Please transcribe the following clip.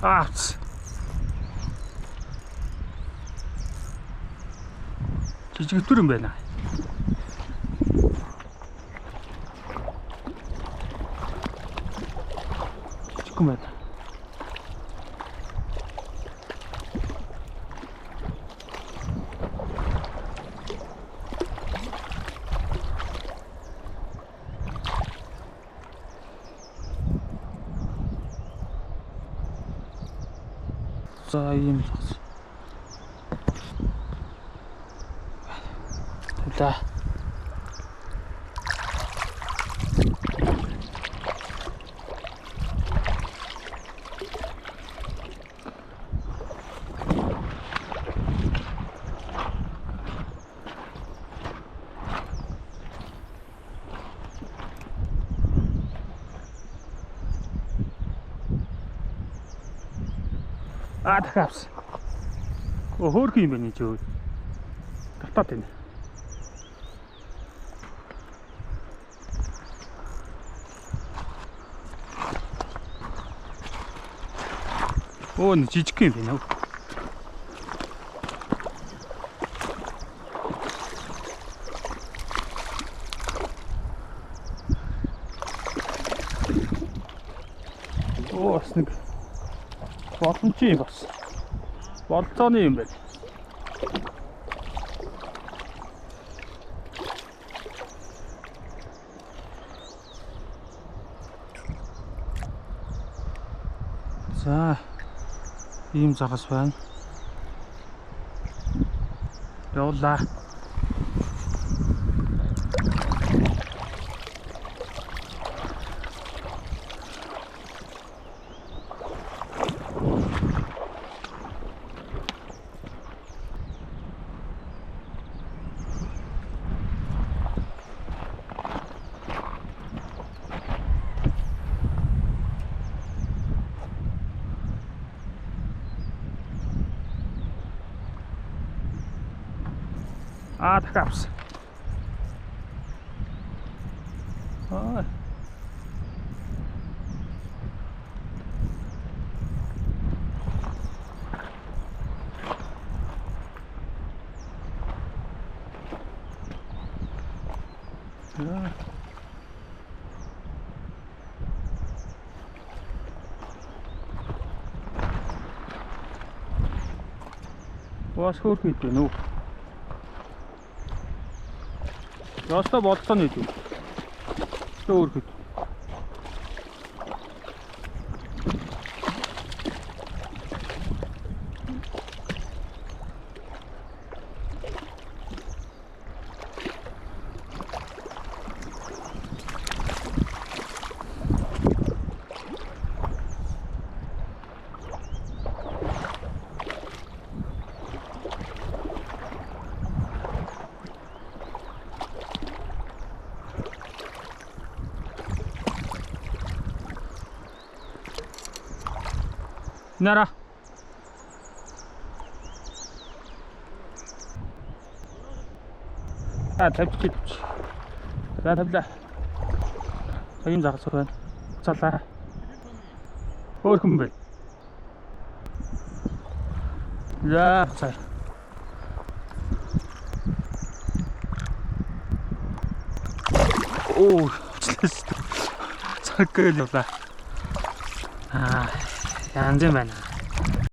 Аац. Жижигтүр юм байна. Жижигхэн байна. За ийм загас. Тавлаа. А дахиад авсан. Өө хөөрхөн юм байна чи өө. Татаад байна. Өө нэг жижиг юм байна. Өө бас нэг боломжийн юм бас. Болцооны юм байна. За ийм загас байна. Явуулаа. Аа дахиад авсан. Аа. За. Бас хөөрхөн идэх нү. Ястаа болцооны идэв. Өөр хэд. Нара. А тавьчих тавьчих. За тавлаа. За ийм загас байна. Цалаа. Хөөрхөн байна. За цаа. Оо, уучлаас. Цаг гээл явлаа. Аа, янз юм байна.